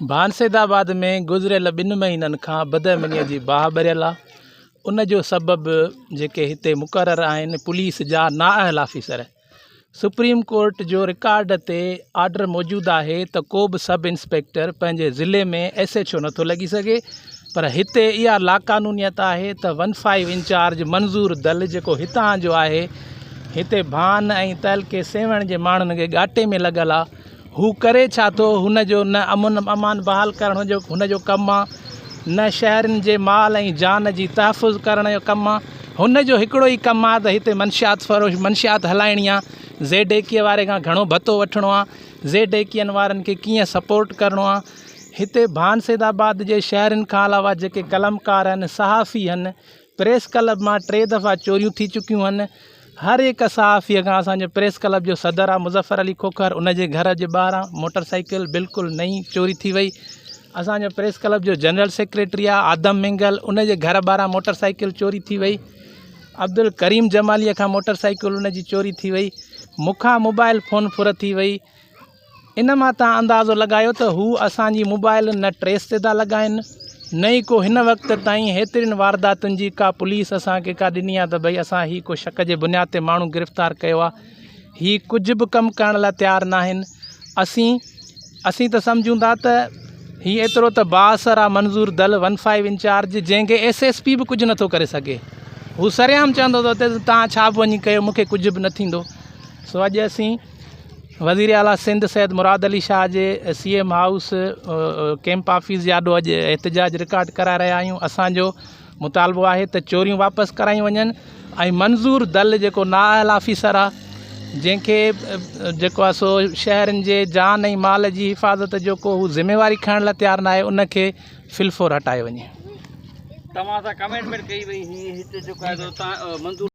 ڀانسيدآباد ۾ گذريل ٻن مهينن کان بدامني جي باهه ٻريل آ ان جو سبب جيڪي هتي مقرر آهن پوليس جا نااهل آفيسر سپريم ڪورٽ جو رڪارڊ تي آرڊر موجود آهي ته ڪو به سب انسپيڪٽر پنهنجي ضلعي ۾ ايس ايڇ او نٿو لڳي سگهي پر هتي اها لاقانونيت آهي ته ون فائيو انچارج منظور دل جيڪو هتان جو آهي هتي ڀان ۽ تعلقي سيوهڻ جي ماڻهن کي ڳاٽي ۾ لڳل آ هو ڪري ڇا ٿو؟ هن جو نه امن امان بحال ڪرڻ جو هن جو ڪم آ، نه شهرين جي مال ۽ جان جي تحفظ ڪرڻ جو ڪم آ. هن جو هڪڙو ئي ڪم آ ته هتي منشيات فروش منشيات هلائڻي آ، زيڊ ايڪيء واري کان گهڻو ڀتو وٺڻو آ، زيڊ ايڪين وارن کي ڪيئن سپورٽ ڪرڻو آ. هتي ڀان سيد آباد جي شهرين کان علاوه جيڪي قلمڪار آهن، صحافي آهن، پريس ڪلب مان ٽي دفعا چوريون ٿي چڪيون آهن. هر هڪ صحافيء کان اسان جو پريس ڪلب جو صدر آ مظفر علي کوکر ان جي گهر جي ٻاهران موٽر سائيڪل بلڪل نئين چوري ٿي وئي. اسان جو پريس ڪلب جو جنرل سيڪريٽري آ آدم مينگل ان جي گهر ٻاهران موٽر سائيڪل چوري ٿي وئي. عبدالڪريم جماليء کان موٽر سائيڪل ان جي چوري ٿي وئي. مون کان موبائل فون ڦر ٿي وئي. ان مان توهان اندازو لڳايو ته هو اسان جي موبائل نه ٽريس تي ٿا لڳائين نه ئي ڪو هن وقت تائين هيترين وارداتن جي ڪا پوليس اسان کي ڪا ڏني آهي ته ڀئي اسان هي ڪو شڪ جي بنياد تي ماڻهو گرفتار ڪيو آهي هي ڪجهه به ڪم ڪرڻ لاء تيار ناهن اسين اسين ته سمجهون ٿا ته هي ايترو ته بااثر آهي منظور دل ون فائيو انچارج جنهن کي ايس ايس پي به ڪجهه نٿو ڪري سگهي هو سرعام چوندو ٿو ته توهان ڇا به وڃي ڪيو مونکي ڪجهه به نه ٿيندو سو اڄ اسين وزير اعليٰ سنڌ سيد مراد علي شاهه جي C M house camp office جي آڏو اڄ احتجاج رڪارڊ ڪرائي رهيا آهيون اسان جو مطالبو آهي ته چوريون واپس ڪرايون وڃن ۽ منظور دل جيڪو نااهل آفيسر آهي جنهن کي جيڪو آهي سو شهرين جي جان ۽ مال جي حفاظت جو ڪو هو ذميواري کڻڻ لاء تيار ناهي ان کي فلفور هٽايو وڃي. توهان سان ڪميٽمينٽ ڪئي وئي هئي هتي جيڪو آهي سو منظور.